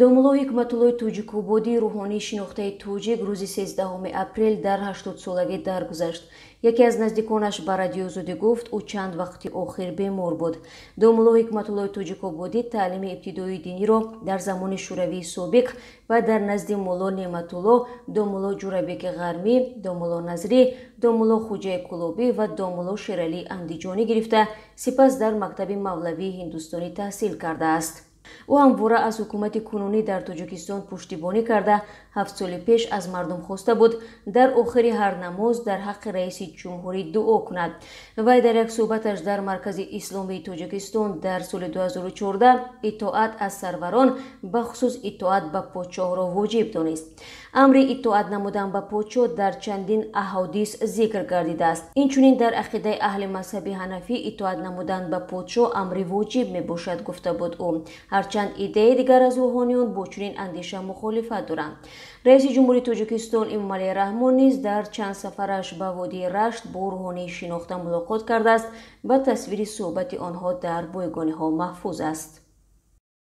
Домулло Ҳикматуллои Тоҷикободӣ, рӯҳонии шинохтаи тоҷик, рӯзи 13 апрел дар 80-солагӣ даргузашт. Яке аз наздиконаш ба Радиои Озодӣ гуфт, ӯ чанд вақти охир бемор буд. Домулло Ҳикматуллои Тоҷикободӣ таълими ибтидоии диниро дар замони Шӯравии собиқ ва дар назди Мулло Неъматулло, домулло Ҷурабеки Ғармӣ, домулло Назрӣ, домулло Хуҷаи Кулобӣ ва домулло Шералии Андиҷонӣ гирифта, сипас дар мактаби мавлавии ҳиндустонӣ таҳсил кардааст. Ӯ ҳамвора аз ҳукумати кунунӣ дар Тоҷикистон пуштибонӣ карда, 7 соли пеш аз мардум хоста буд дар охири ҳар намоз дар ҳаққи раиси ҷумҳурӣ дуо кунад. Вай дар як суҳбаташ дар Маркази исломии Тоҷикистон дар соли 2014 итоат аз сарварон, бахусус итоат ба подшоҳро воҷиб донист. Амри итоат намудан ба подшоҳ дар чандин аҳодис зикр гардидааст. Инчунин дар ақидаи аҳли мазҳаби ҳанафӣ итоат намудан ба подшоҳ амри воҷиб мебошад, гуфта буд ӯ. Ҳарчанд иддаи дигар аз рӯҳониён бо чунин андеша мухолифат доранд. Раиси ҷумҳурии Тоҷикистон Эмомалӣ Раҳмон низ дар чанд сафараш ба водии Рашт бо рӯҳонии шинохта мулоқот кардааст ва тасвири суҳбати онҳо дар бойгониҳо маҳфуз аст.